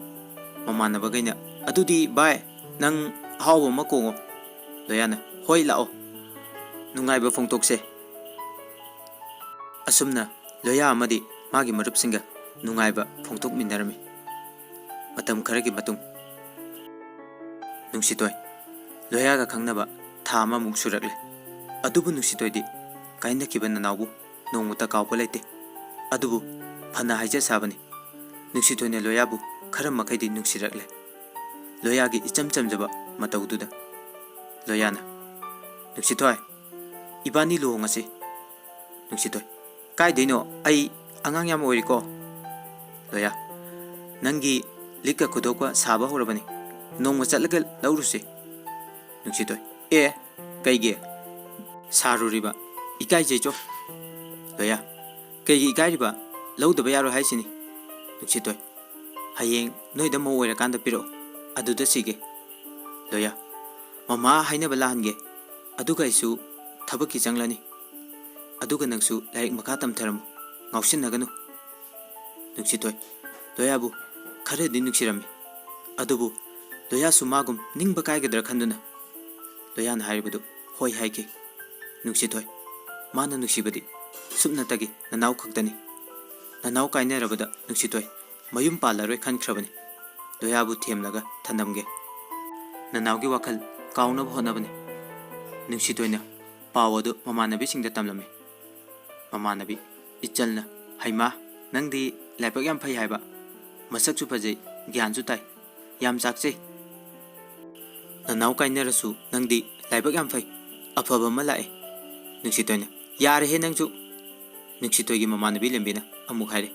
ꯃꯃꯥꯟꯅꯕꯈꯩꯅ, "ꯑꯗꯨꯗꯤ ꯚꯥꯏ, ꯅꯪ ꯑꯍꯥꯎꯕ ꯑꯃ ꯀꯣꯡꯉꯣ꯫" ꯂꯣꯌꯥꯅ, "ꯍꯣꯏ, ꯂꯥꯛꯑꯣ, ꯅꯨꯡꯉꯥꯏꯕ ꯐꯣꯡꯗꯣꯛꯁꯦ꯫" ꯑꯁꯨꯝꯅ ꯂꯣꯌꯥ ꯑꯃꯗꯤ ꯃꯥꯒꯤ ꯃꯔꯨꯞꯁꯤꯡꯒ ꯅꯨꯡꯉꯥꯏꯕ ꯐꯣꯡꯗꯣꯛꯃꯤꯟꯅꯔꯝꯃꯤ꯫ ꯃꯇꯝ ꯈꯔꯒꯤ ꯃꯇꯨꯡ, ꯅꯨꯡꯁꯤꯊꯣꯏ ꯂꯣꯌꯥꯒ ꯈꯪꯅꯕ ꯊꯥ ꯑꯃꯃꯨꯛ ꯁꯨꯔꯛꯂꯦ꯫ ꯑꯗꯨꯕꯨ ꯅꯨꯡꯁꯤꯊꯣꯏꯗꯤ ꯀꯥꯏꯅꯈꯤꯕ ꯅꯅꯥꯎꯕꯨ ꯅꯣꯡꯃꯇ ꯀꯥꯎꯕ ꯂꯩꯇꯦ꯫ ꯑꯗꯨꯕꯨ ꯐꯅ ꯍꯥꯏꯖ ꯁꯥꯕꯅꯤ, ꯅꯨꯡꯁꯤꯊꯣꯏꯅ ꯂꯣꯌꯥꯕꯨ ꯈꯔ ꯃꯈꯩꯗꯤ ꯅꯨꯡꯁꯤꯔꯛꯂꯦ꯫ ꯂꯣꯌꯥꯒꯤ ꯏꯆꯝ ꯆꯝꯖꯕ ꯃꯇꯧꯗꯨꯗ꯫ ꯂꯣꯌꯥꯅ, "ꯅꯨꯡꯁꯤꯊꯣꯏ, ꯏꯕꯥꯅꯤ ꯂꯨꯍꯣꯡꯉꯁꯤ꯫" ꯅꯨꯡꯁꯤꯊꯣꯏ, "ꯀꯥꯏꯗꯩꯅꯣ? ꯑꯩ ꯑꯉꯥꯡ ꯌꯥꯝ ꯑꯣꯏꯔꯤꯀꯣ꯫" ꯂꯣꯌꯥ, "ꯅꯪꯒꯤ ꯂꯤꯛꯀ ꯈꯨꯗꯣꯞꯀ ꯁꯥꯕ ꯍꯧꯔꯕꯅꯤ꯫ ꯅꯣꯡꯃ ꯆꯠꯂꯒ ꯂꯧꯔꯨꯁꯤ꯫" ꯅꯨꯡꯁꯤꯊꯣꯏ, "ꯑꯦ, ꯀꯩꯒꯤ? ꯁꯥꯔꯨꯔꯤꯕ? ꯏꯀꯥꯏꯖꯩꯆꯣ꯫" ꯂꯣꯌꯥ, "ꯀꯩꯒꯤ ꯏꯀꯥꯏꯔꯤꯕ? ꯂꯧꯗꯕ ꯌꯥꯔꯣꯏ ꯍꯥꯏꯁꯤꯅꯤ꯫" ꯅꯨꯡꯁꯤꯊꯣꯏ, "ꯍꯌꯦꯡ ꯅꯣꯏꯗ ꯃꯧ ꯑꯣꯏꯔꯀꯥꯟꯗ ꯄꯤꯔꯛꯑꯣ, ꯑꯗꯨꯗ ꯁꯤꯒꯦ꯫" ꯂꯣꯌꯥ, "ꯃꯃꯥ ꯍꯥꯏꯅꯕ ꯂꯥꯟꯒꯦ, ꯑꯗꯨꯒ ꯑꯩꯁꯨ ꯊꯕꯛꯀꯤ ꯆꯪꯂꯅꯤ꯫ ꯑꯗꯨꯒ ꯅꯪꯁꯨ ꯂꯥꯏꯔꯤꯛ ꯃꯈꯥ ꯇꯝꯊꯔꯝꯃꯨ, ꯉꯥꯎꯁꯤꯟꯅꯒꯅꯨ꯫" ꯅꯨꯡꯁꯤꯊꯣꯏ ꯂꯣꯌꯥꯕꯨ ꯈꯔꯗꯤ ꯅꯨꯡꯁꯤꯔꯝꯃꯤ, ꯑꯗꯨꯕꯨ ꯂꯣꯌꯥꯁꯨ ꯃꯥꯒꯨꯝ ꯅꯤꯡꯕ ꯀꯥꯏꯒꯗ꯭ꯔꯥ ꯈꯟꯗꯨꯅ ꯂꯣꯌꯥꯅ ꯍꯥꯏꯔꯤꯕꯗꯨ ꯍꯣꯏ ꯍꯥꯏꯈꯤ꯫ ꯅꯨꯡꯁꯤꯊꯣꯏ, ꯃꯥꯅ ꯅꯨꯡꯁꯤꯕꯗꯤ ꯁꯨꯞꯅꯇꯒꯤ ꯅꯅꯥꯎ ꯈꯛꯇꯅꯤ꯫ ꯅꯅꯥꯎ ꯀꯥꯏꯅꯔꯕꯗ ꯅꯨꯡꯁꯤꯊꯣꯏ ꯃꯌꯨꯝ ꯄꯥꯜꯂꯔꯣꯏ ꯈꯟꯈ꯭ꯔꯕꯅꯤ꯫ ꯂꯣꯌꯥꯕꯨ ꯊꯦꯝꯂꯒ ꯊꯅꯝꯒꯦ꯫ ꯅꯅꯥꯎꯒꯤ ꯋꯥꯈꯜ ꯀꯥꯎꯅꯕ ꯍꯣꯠꯅꯕꯅꯤ꯫ ꯅꯨꯡꯁꯤꯊꯣꯏꯅ ꯄꯥꯎ ꯑꯗꯨ ꯃꯃꯥꯟꯅꯕꯤꯁꯤꯡꯗ ꯇꯝꯂꯝꯃꯤ꯫ ꯃꯃꯥꯟꯅꯕꯤ ꯏꯆꯜꯅ, "ꯍꯩꯃꯥ, ꯅꯪꯗꯤ ꯂꯥꯏꯕꯛ ꯌꯥꯝ ꯐꯩ ꯍꯥꯏꯕ, ꯃꯁꯛꯁꯨ ꯐꯖꯩ, ꯒ꯭ꯌꯥꯟꯁꯨ ꯇꯥꯏ, ꯌꯥꯝ ꯆꯥꯛꯆꯩ꯫ ꯅꯅꯥꯎ ꯀꯥꯏꯅꯔꯁꯨ ꯅꯪꯗꯤ ꯂꯥꯏꯕꯛ ꯌꯥꯝ ꯐꯩ, ꯑꯐꯕ ꯑꯃ ꯂꯥꯛꯑꯦ꯫" ꯅꯨꯡꯁꯤꯊꯣꯏꯅ, "ꯌꯥꯔꯦꯍꯦ ꯅꯪꯁꯨ꯫" ꯅꯨꯡꯁꯤꯊꯣꯏꯒꯤ ꯃꯃꯥꯟꯅꯕꯤ ꯂꯦꯝꯕꯤꯅ ꯑꯃꯨꯛ ꯍꯥꯏꯔꯦ,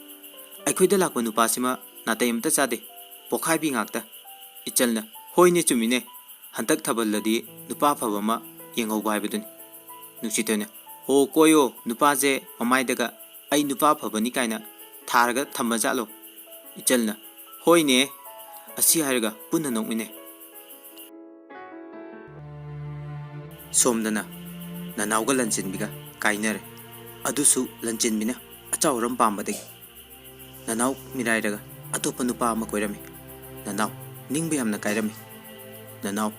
"ꯑꯩꯈꯣꯏꯗ ꯂꯥꯛꯄ ꯅꯨꯄꯥꯁꯤꯃ ꯅꯥꯇꯩ ꯑꯃꯇ ꯆꯥꯗꯦ, ꯄꯣꯈꯥꯏꯕꯤ ꯉꯥꯛꯇ꯫" ꯏꯆꯜꯅ, "ꯍꯣꯏꯅꯦ, ꯆꯨꯝꯃꯤꯅꯦ, ꯍꯟꯗꯛ ꯊꯥꯕꯜꯗꯗꯤ ꯅꯨꯄꯥ ꯑꯐꯕ ꯑꯃ ꯌꯦꯡꯍꯧꯕ ꯍꯥꯏꯕꯗꯨꯅꯤ꯫" ꯅꯨꯡꯁꯤꯊꯣꯏꯅ, "ꯍꯣ, ꯀꯣꯏꯌꯣ, ꯅꯨꯄꯥꯁꯦ ꯃꯃꯥꯏꯗꯒ 'ꯑꯩ ꯅꯨꯄꯥ ꯑꯐꯕꯅꯤ' ꯀꯥꯏꯅ ꯊꯥꯔꯒ ꯊꯝꯃꯖꯥꯠꯂꯣ?" ꯏꯆꯜꯅ, "ꯍꯣꯏꯅꯦ꯫" ꯑꯁꯤ ꯍꯥꯏꯔꯒ ꯄꯨꯟꯅ ꯅꯣꯛꯃꯤꯟꯅꯩ꯫ ꯁꯣꯝꯗꯅ ꯅꯅꯥꯎꯒ ꯂꯟꯆꯦꯟꯕꯤꯒ ꯀꯥꯏꯅꯔꯦ꯫ ꯑꯗꯨꯁꯨ ꯂꯟꯆꯦꯟꯕꯤꯅ ꯑꯆꯥꯎ ꯑꯔꯝ ꯄꯥꯝꯕꯗꯒꯤ꯫ ꯅꯅꯥꯎ ꯃꯤꯔꯥꯏꯔꯒ ꯑꯇꯣꯞꯄ ꯅꯨꯄꯥ ꯑꯃ ꯀꯣꯏꯔꯝꯃꯤ꯫ ꯅꯅꯥꯎ ꯅꯤꯡꯕ ꯌꯥꯝꯅ ꯀꯥꯏꯔꯝꯃꯤ꯫ ꯅꯅꯥꯎ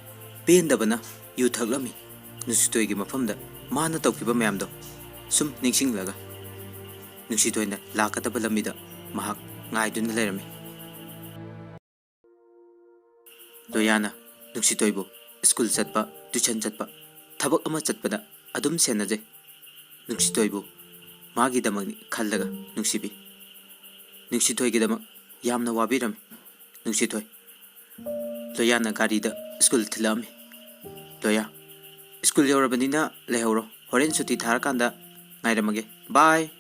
ꯄꯦꯟꯗꯕꯅ ꯌꯨ ꯊꯛꯂꯝꯃꯤ꯫ ꯅꯨꯡꯁꯤꯇꯣꯏꯒꯤ ꯃꯐꯝꯗ ꯃꯥꯅ ꯇꯧꯈꯤꯕ ꯃꯌꯥꯝꯗꯣ ꯁꯨꯝ ꯅꯤꯡꯁꯤꯡꯂꯒ ꯅꯨꯡꯁꯤꯇꯣꯏꯅ ꯂꯥꯛꯀꯗꯕ ꯂꯝꯕꯤꯗ ꯃꯍꯥꯛ ꯉꯥꯏꯗꯨꯅ ꯂꯩꯔꯝꯃꯤ꯫ ꯂꯣꯌꯥꯅ ꯅꯨꯡꯁꯤꯇꯣꯏꯕꯨ ꯁ꯭ꯀꯨꯜ ꯆꯠꯄ, ꯇ꯭ꯌꯨꯁꯟ ꯆꯠꯄ, ꯊꯕꯛ ꯑꯃ ꯆꯠꯄꯗ ꯑꯗꯨꯝ ꯁꯦꯟꯅꯖꯩ꯫ ꯅꯨꯡꯁꯤꯇꯣꯏꯕꯨ ꯃꯥꯒꯤꯗꯃꯛꯅꯤ ꯈꯜꯂꯒ ꯅꯨꯡꯁꯤꯕꯤ꯫ ꯅꯨꯡꯁꯤꯇꯣꯏꯒꯤꯗꯃꯛ ꯌꯥꯝꯅ ꯋꯥꯕꯤꯔꯝꯃꯤ꯫ ꯅꯨꯡꯁꯤꯇꯣꯏ꯫ ꯂꯣꯌꯥꯅ ꯒꯥꯔꯤꯗ ꯁ꯭ꯀꯨꯜ ꯊꯤꯜꯂꯛꯑꯝꯃꯤ꯫ ꯂꯣꯌꯥ, "ꯁ꯭ꯀꯨꯜ ꯌꯧꯔꯕꯅꯤꯅ ꯂꯩꯍꯧꯔꯣ, ꯍꯣꯔꯦꯟ ꯁꯨꯇꯤ ꯊꯥꯔꯀꯥꯟꯗ ꯉꯥꯏꯔꯝꯃꯒꯦ꯫ ꯕꯥꯏ꯫"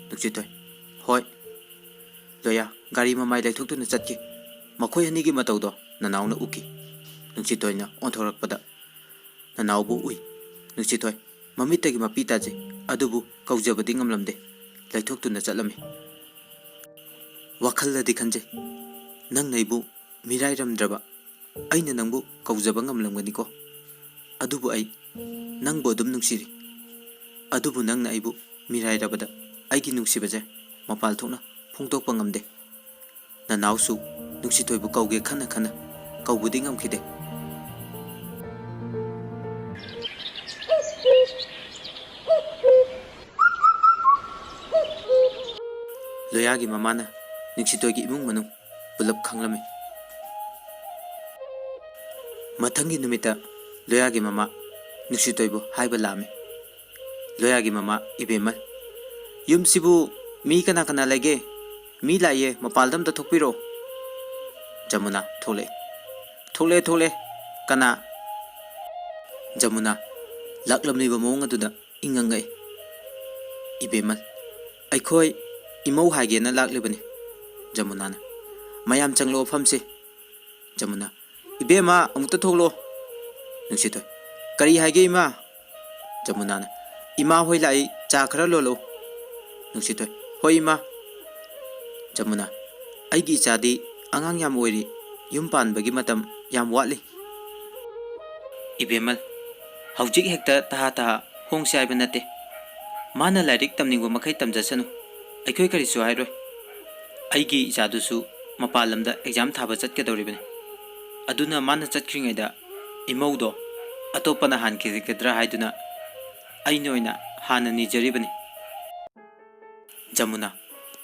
ꯅꯨꯡꯁꯤꯇꯣꯏ꯫ "ꯍꯣꯏ꯫" ꯂꯣꯌꯥ ꯒꯥꯔꯤ ꯃꯃꯥꯏ ꯂꯩꯊꯣꯛꯇꯨꯅ ꯆꯠꯈꯤ꯫ ꯃꯈꯣꯏ ꯑꯅꯤꯒꯤ ꯃꯇꯧꯗꯣ ꯅꯅꯥꯎꯅ ꯎꯈꯤ꯫ ꯅꯨꯡꯁꯤꯇꯣꯏꯅ ꯑꯣꯟꯊꯣꯔꯛꯄꯗ ꯅꯅꯥꯎꯕꯨ ꯎꯏ꯫ ꯅꯨꯡꯁꯤꯇꯣꯏ ꯃꯃꯤꯠꯇꯒꯤ ꯃꯄꯤ ꯇꯥꯖꯩ, ꯑꯗꯨꯕꯨ ꯀꯧꯖꯕꯗꯤ ꯉꯝꯂꯝꯗꯦ꯫ ꯂꯩꯊꯣꯛꯇꯨꯅ ꯆꯠꯂꯝꯃꯤ꯫ ꯋꯥꯈꯜꯗꯗꯤ ꯈꯟꯖꯩ, "ꯅꯪꯅ ꯑꯩꯕꯨ ꯃꯤꯔꯥꯏꯔꯝꯗ꯭ꯔꯕ ꯑꯩꯅ ꯅꯪꯕꯨ ꯀꯧꯖꯕ ꯉꯝꯂꯝꯒꯅꯤꯀꯣ꯫ ꯑꯗꯨꯕꯨ ꯑꯩ ꯅꯪꯕꯨ ꯑꯗꯨꯝ ꯅꯨꯡꯁꯤꯔꯤ꯫ ꯑꯗꯨꯕꯨ ꯅꯪꯅ ꯑꯩꯕꯨ ꯃꯤꯔꯥꯏꯔꯕꯗ ꯑꯩꯒꯤ ꯅꯨꯡꯁꯤꯕꯁꯦ ꯃꯄꯥꯜ ꯊꯣꯛꯅ ꯐꯣꯡꯗꯣꯛꯄ ꯉꯝꯗꯦ꯫" ꯅꯅꯥꯎꯁꯨ ꯅꯨꯡꯁꯤꯇꯣꯏꯕꯨ ꯀꯧꯒꯦ ꯈꯟꯅ ꯈꯟꯅ ꯀꯧꯕꯗꯤ ꯉꯝꯈꯤꯗꯦ꯫ ꯂꯣꯌꯥꯒꯤ ꯃꯃꯥꯅ ꯅꯨꯡꯁꯤꯇꯣꯏꯒꯤ ꯏꯃꯨꯡ ꯃꯅꯨꯡ ꯄꯨꯂꯞ ꯈꯪꯂꯝꯃꯤ꯫ ꯃꯊꯪꯒꯤ ꯅꯨꯃꯤꯠꯇ ꯂꯣꯌꯥꯒꯤ ꯃꯃꯥ ꯅꯨꯡꯁꯤꯇꯣꯏꯕꯨ ꯍꯥꯏꯕ ꯂꯥꯛꯑꯝꯃꯤ꯫ ꯂꯣꯌꯥꯒꯤ ꯃꯃꯥ ꯏꯕꯦꯝꯃ, "ꯌꯨꯝꯁꯤꯕꯨ ꯃꯤ ꯀꯅꯥ ꯀꯅꯥ ꯂꯩꯒꯦ? ꯃꯤ ꯂꯥꯛꯏꯌꯦ, ꯃꯄꯥꯜꯗ ꯑꯝꯇ ꯊꯣꯛꯄꯤꯔꯣ꯫" ꯖꯃꯨꯅꯥ ꯊꯣꯛꯂꯛꯑꯦ꯫ "ꯊꯣꯛꯂꯛꯑꯦ, ꯊꯣꯛꯂꯛꯑꯦ꯫ ꯀꯅꯥ?" ꯖꯃꯨꯅꯥ ꯂꯥꯛꯂꯝꯂꯤꯕ ꯃꯑꯣꯡ ꯑꯗꯨꯗ ꯏꯪꯉꯪꯉꯛꯏ꯫ "ꯏꯕꯦꯝꯃ, ꯑꯩꯈꯣꯏ ꯏꯃꯧ ꯍꯥꯏꯒꯦꯅ ꯂꯥꯛꯂꯤꯕꯅꯤ꯫" ꯖꯃꯨꯅꯥꯅ, "ꯃꯌꯥꯝ ꯆꯪꯂꯛꯑꯣ, ꯐꯝꯁꯦ꯫" ꯖꯃꯨꯅꯥ, "ꯏꯕꯦꯝꯃ, ꯑꯃꯨꯛꯇ ꯊꯣꯛꯂꯛꯑꯣ꯫" ꯅꯨꯡꯁꯤꯇꯣꯏ, "ꯀꯔꯤ ꯍꯥꯏꯒꯦ, ꯏꯃꯥ?" ꯖꯃꯨꯅꯥꯅ, "ꯏꯃꯥ ꯍꯣꯏ ꯂꯥꯛꯏ, ꯆꯥ ꯈꯔ ꯂꯣꯜꯂꯛꯎ꯫" ꯅꯨꯡꯁꯤꯇꯣꯏ, "ꯍꯣꯏ, ꯏꯃꯥ꯫" ꯖꯃꯨꯅꯥ, "ꯑꯩꯒꯤ ꯏꯆꯥꯗꯤ ꯑꯉꯥꯡ ꯌꯥꯝ ꯑꯣꯏꯔꯤ, ꯌꯨꯝ ꯄꯥꯟꯕꯒꯤ ꯃꯇꯝ ꯌꯥꯝ ꯋꯥꯠꯂꯤ꯫" ꯏꯕꯦꯝꯃ, "ꯍꯧꯖꯤꯛ ꯍꯦꯛꯇ ꯇꯍꯥ ꯇꯍꯥ ꯍꯣꯡꯁꯦ ꯍꯥꯏꯕ ꯅꯠꯇꯦ꯫ ꯃꯥꯅ ꯂꯥꯏꯔꯤꯛ ꯇꯝꯅꯤꯡꯕ ꯃꯈꯩ ꯇꯝꯖꯁꯅꯨ, ꯑꯩꯈꯣꯏ ꯀꯔꯤꯁꯨ ꯍꯥꯏꯔꯣꯏ꯫ ꯑꯩꯒꯤ ꯏꯆꯥꯗꯨꯁꯨ ꯃꯄꯥꯟ ꯂꯝꯗ ꯑꯦꯛꯖꯥꯝ ꯊꯥꯕ ꯆꯠꯀꯗꯧꯔꯤꯕꯅꯤ꯫ ꯑꯗꯨꯅ ꯃꯥꯅ ꯆꯠꯈ꯭ꯔꯤꯉꯩꯗ ꯏꯃꯧꯗꯣ ꯑꯇꯣꯞꯄꯅ ꯍꯥꯟꯈꯤꯒꯗ꯭ꯔꯥ ꯍꯥꯏꯗꯨꯅ ꯑꯩꯅ ꯑꯣꯏꯅ ꯍꯥꯟꯅ ꯅꯤꯖꯔꯤꯕꯅꯤ꯫" ꯖꯃꯨꯅꯥ,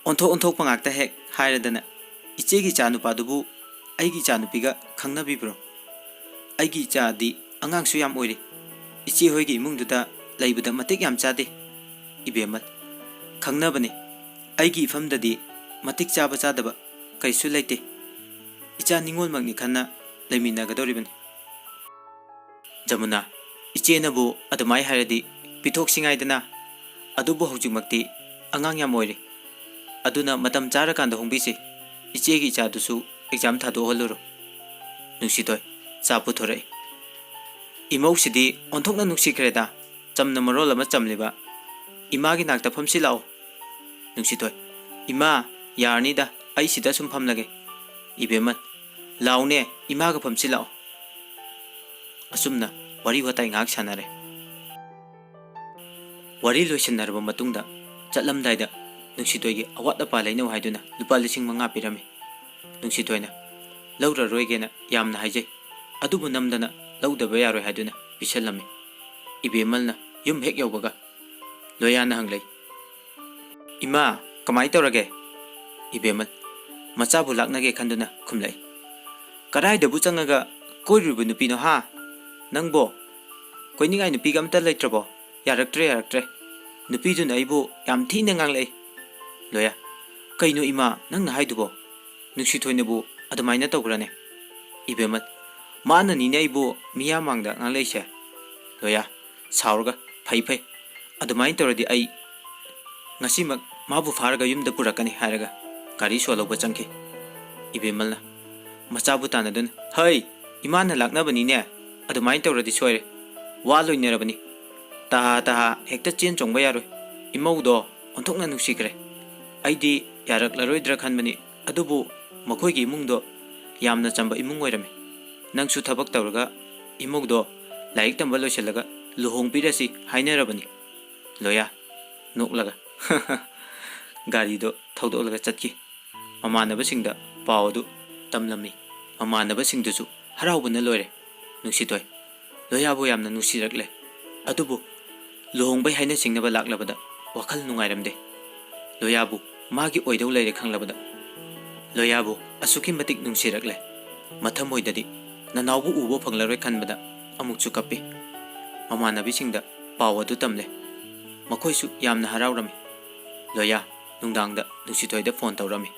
ꯑꯣꯟꯊꯣꯛ ꯑꯣꯟꯊꯣꯛꯄ ꯉꯥꯛꯇ ꯍꯦꯛ ꯍꯥꯏꯔꯗꯅ, "ꯏꯆꯦꯒꯤ ꯏꯆꯥ ꯅꯨꯄꯥꯗꯨꯕꯨ ꯑꯩꯒꯤ ꯏꯆꯥ ꯅꯨꯄꯤꯒ ꯈꯪꯅꯕꯤꯕ꯭ꯔꯣ? ꯑꯩꯒꯤ ꯏꯆꯥꯗꯤ ꯑꯉꯥꯡꯁꯨ ꯌꯥꯝ ꯑꯣꯏꯔꯤ꯫ ꯏꯆꯦ ꯍꯣꯏꯒꯤ ꯏꯃꯨꯡꯗꯨꯗ ꯂꯩꯕꯗ ꯃꯇꯤꯛ ꯌꯥꯝ ꯆꯥꯗꯦ꯫" ꯏꯕꯦꯝꯃ, "ꯈꯪꯅꯕꯅꯤ꯫ ꯑꯩꯒꯤ ꯏꯐꯝꯗꯗꯤ ꯃꯇꯤꯛ ꯆꯥꯕ ꯆꯥꯗꯕ ꯀꯔꯤꯁꯨ ꯂꯩꯇꯦ꯫ ꯏꯆꯥ ꯅꯤꯉꯣꯜꯃꯛꯅꯤ ꯈꯟꯅ ꯂꯩꯃꯤꯟꯅꯒꯗꯧꯔꯤꯕꯅꯤ꯫" ꯖꯃꯨꯅꯥ, "ꯏꯆꯦꯅꯕꯨ ꯑꯗꯨꯃꯥꯏ ꯍꯥꯏꯔꯗꯤ ꯄꯤꯊꯣꯛꯁꯤ ꯉꯥꯏꯗꯅ꯫ ꯑꯗꯨꯕꯨ ꯍꯧꯖꯤꯛꯃꯛꯇꯤ ꯑꯉꯥꯡ ꯌꯥꯝ ꯑꯣꯏꯔꯤ꯫ ꯑꯗꯨꯅ ꯃꯇꯝ ꯆꯥꯔꯀꯥꯟꯗ ꯍꯣꯡꯕꯤꯁꯤ꯫ ꯏꯆꯦꯒꯤ ꯏꯆꯥꯗꯨꯁꯨ ꯑꯦꯛꯖꯥꯝ ꯊꯥꯗꯣꯛꯍꯜꯂꯨꯔꯣ꯫" ꯅꯨꯡꯁꯤꯇꯣꯏ, ꯆꯥ ꯄꯨꯊꯣꯔꯛꯏ꯫ "ꯏꯃꯧꯁꯤꯗꯤ ꯑꯣꯟꯊꯣꯛꯅ ꯅꯨꯡꯁꯤꯈ꯭ꯔꯦꯗ꯫ ꯆꯝꯅ ꯃꯔꯣꯜ ꯑꯃ ꯆꯝꯂꯤꯕ꯫ ꯏꯃꯥꯒꯤ ꯅꯥꯛꯇ ꯐꯝꯁꯤ ꯂꯥꯛꯑꯣ꯫" ꯅꯨꯡꯁꯤꯇꯣꯏ, "ꯏꯃꯥ, ꯌꯥꯔꯅꯤꯗ, ꯑꯩ ꯁꯤꯗ ꯁꯨꯝ ꯐꯝꯂꯒꯦ꯫" ꯏꯕꯦꯝꯃ, "ꯂꯥꯎꯅꯦ, ꯏꯃꯥꯒ ꯐꯝꯁꯤ ꯂꯥꯛꯑꯣ꯫" ꯑꯁꯨꯝꯅ ꯋꯥꯔꯤ ꯋꯥꯇꯥꯏ ꯉꯥꯏꯍꯥꯛ ꯁꯥꯟꯅꯔꯦ꯫ ꯋꯥꯔꯤ ꯂꯣꯏꯁꯤꯟꯅꯔꯕ ꯃꯇꯨꯡꯗ ꯆꯠꯂꯝꯗꯥꯏꯗ ꯅꯨꯡꯁꯤꯇꯣꯏꯒꯤ ꯑꯋꯥꯠ ꯑꯄꯥ ꯂꯩꯅꯧ ꯍꯥꯏꯗꯨꯅ ꯂꯨꯄꯥ ꯂꯤꯁꯤꯡ ꯃꯉꯥ ꯄꯤꯔꯝꯃꯤ꯫ ꯅꯨꯡꯁꯤꯇꯣꯏꯅ ꯂꯧꯔꯔꯣꯏꯒꯦꯅ ꯌꯥꯝꯅ ꯍꯥꯏꯖꯩ, ꯑꯗꯨꯕꯨ ꯅꯝꯗꯅ ꯂꯧꯗꯕ ꯌꯥꯔꯣꯏ ꯍꯥꯏꯗꯨꯅ ꯄꯤꯁꯜꯂꯝꯃꯤ꯫ ꯏꯕꯦꯝꯃꯜꯅ ꯌꯨꯝ ꯍꯦꯛ ꯌꯧꯕꯒ ꯂꯣꯌꯥꯅ ꯍꯪꯂꯩ, "ꯏꯃꯥ, ꯀꯃꯥꯏ ꯇꯧꯔꯒꯦ?" ꯏꯕꯦꯝꯃ, ꯃꯆꯥꯕꯨ ꯂꯥꯛꯅꯒꯦ ꯈꯟꯗꯨꯅ ꯈꯨꯝꯂꯛꯏ꯫ "ꯀꯗꯥꯏꯗꯕꯨ ꯆꯪꯉꯒ ꯀꯣꯏꯔꯨꯔꯤꯕ ꯅꯨꯄꯤꯅꯣ ꯍꯥ? ꯅꯪꯕꯣ ꯀꯣꯏꯅꯤꯡꯉꯥꯏ ꯅꯨꯄꯤꯒ ꯑꯝꯇ ꯂꯩꯇ꯭ꯔꯕꯣ? ꯌꯥꯔꯛꯇ꯭ꯔꯦ, ꯌꯥꯔꯛꯇ꯭ꯔꯦ꯫ ꯅꯨꯄꯤꯗꯨꯅ ꯑꯩꯕꯨ ꯌꯥꯝ ꯊꯤꯅ ꯉꯥꯡꯂꯛꯏ꯫" ꯂꯣꯌꯥ, "ꯀꯩꯅꯣ ꯏꯃꯥ ꯅꯪꯅ ꯍꯥꯏꯗꯨꯕꯣ? ꯅꯨꯡꯁꯤꯊꯣꯏꯅꯕꯨ ꯑꯗꯨꯃꯥꯏꯅ ꯇꯧꯕ꯭ꯔꯅꯦ?" ꯏꯕꯦꯝꯃ, "ꯃꯥꯅꯅꯤꯅꯦ ꯑꯩꯕꯨ ꯃꯤꯌꯥꯝ ꯃꯥꯡꯗ ꯉꯥꯡꯂꯛꯏꯁꯦ꯫" ꯂꯣꯌꯥ, ꯁꯥꯎꯔꯒ, "ꯐꯩ, ꯐꯩ꯫ ꯑꯗꯨꯃꯥꯏꯅ ꯇꯧꯔꯗꯤ ꯑꯩ ꯉꯁꯤꯃꯛ ꯃꯥꯕꯨ ꯐꯥꯔꯒ ꯌꯨꯝꯗ ꯄꯨꯔꯛꯀꯅꯤ," ꯍꯥꯏꯔꯒ ꯒꯥꯔꯤ ꯁꯣ ꯂꯧꯕ ꯆꯪꯈꯤ꯫ ꯏꯕꯦꯝꯃꯜꯅ ꯃꯆꯥꯕꯨ ꯇꯥꯟꯅꯗꯨꯅ, "ꯍꯩ, ꯏꯃꯥꯅ ꯂꯥꯛꯅꯕꯅꯤꯅꯦ꯫ ꯑꯗꯨꯃꯥꯏꯅ ꯇꯧꯔꯗꯤ ꯁꯣꯏꯔꯦ꯫ ꯋꯥ ꯂꯣꯏꯅꯔꯕꯅꯤ꯫ ꯇꯍꯥ ꯇꯍꯥ ꯍꯦꯛꯇ ꯆꯦꯟ ꯆꯣꯡꯕ ꯌꯥꯔꯣꯏ꯫ ꯏꯃꯧꯗꯣ ꯑꯣꯟꯊꯣꯛꯅ ꯅꯨꯡꯁꯤꯈ꯭ꯔꯦ꯫ ꯑꯩꯗꯤ ꯌꯥꯔꯛꯂꯔꯣꯏꯗ꯭ꯔꯥ ꯈꯟꯕꯅꯤ, ꯑꯗꯨꯕꯨ ꯃꯈꯣꯏꯒꯤ ꯏꯃꯨꯡꯗꯣ ꯌꯥꯝꯅ ꯆꯝꯕ ꯏꯃꯨꯡ ꯑꯣꯏꯔꯝꯃꯤ꯫ ꯅꯪꯁꯨ ꯊꯕꯛ ꯇꯧꯔꯒ ꯏꯃꯧꯗꯣ ꯂꯥꯏꯔꯤꯛ ꯇꯝꯕ ꯂꯣꯏꯁꯤꯜꯂꯒ ꯂꯨꯍꯣꯡꯕꯤꯔꯁꯤ ꯍꯥꯏꯅꯔꯕꯅꯤ꯫" ꯂꯣꯌꯥ, ꯅꯣꯛꯂꯒ, ꯒꯥꯔꯤꯗꯣ ꯊꯧꯗꯣꯛꯂꯒ ꯆꯠꯈꯤ꯫ ꯃꯃꯥꯟꯅꯕꯁꯤꯡꯗ ꯄꯥꯎ ꯑꯗꯨ ꯇꯝꯂꯝꯃꯤ꯫ ꯃꯃꯥꯟꯅꯕꯁꯤꯡꯗꯨꯁꯨ ꯍꯔꯥꯎꯕꯅ ꯂꯣꯏꯔꯦ꯫ ꯅꯨꯡꯁꯤꯊꯣꯏ, ꯂꯣꯌꯥꯕꯨ ꯌꯥꯝꯅ ꯅꯨꯡꯁꯤꯔꯛꯂꯦ꯫ ꯑꯗꯨꯕꯨ ꯂꯨꯍꯣꯡꯕꯩ ꯍꯥꯏꯅ ꯁꯤꯡꯅꯕ ꯂꯥꯛꯂꯕꯗ ꯋꯥꯈꯜ ꯅꯨꯡꯉꯥꯏꯔꯝꯗꯦ꯫ ꯂꯣꯌꯥꯕꯨ ꯃꯥꯒꯤ ꯑꯣꯏꯗꯧ ꯂꯩꯔꯦ ꯈꯪꯂꯕꯗ꯫ ꯂꯣꯌꯥꯕꯨ ꯑꯁꯨꯛꯀꯤ ꯃꯇꯤꯛ ꯅꯨꯡꯁꯤꯔꯛꯂꯦ꯫ ꯃꯊꯃꯣꯏꯗꯗꯤ ꯅꯅꯥꯎꯕꯨ ꯎꯕ ꯐꯪꯂꯔꯣꯏ ꯈꯟꯕꯗ ꯑꯃꯨꯛꯁꯨ ꯀꯞꯄꯤ꯫ ꯃꯃꯥꯟꯅꯕꯤꯁꯤꯡꯗ ꯄꯥꯎ ꯑꯗꯨ ꯇꯝꯂꯦ꯫ ꯃꯈꯣꯏꯁꯨ ꯌꯥꯝꯅ ꯍꯔꯥꯎꯔꯝꯃꯤ꯫ ꯂꯣꯌꯥ ꯅꯨꯡꯗꯥꯡꯗ ꯅꯨꯡꯁꯤꯊꯣꯏꯗ ꯐꯣꯟ ꯇꯧꯔꯝꯃꯤ꯫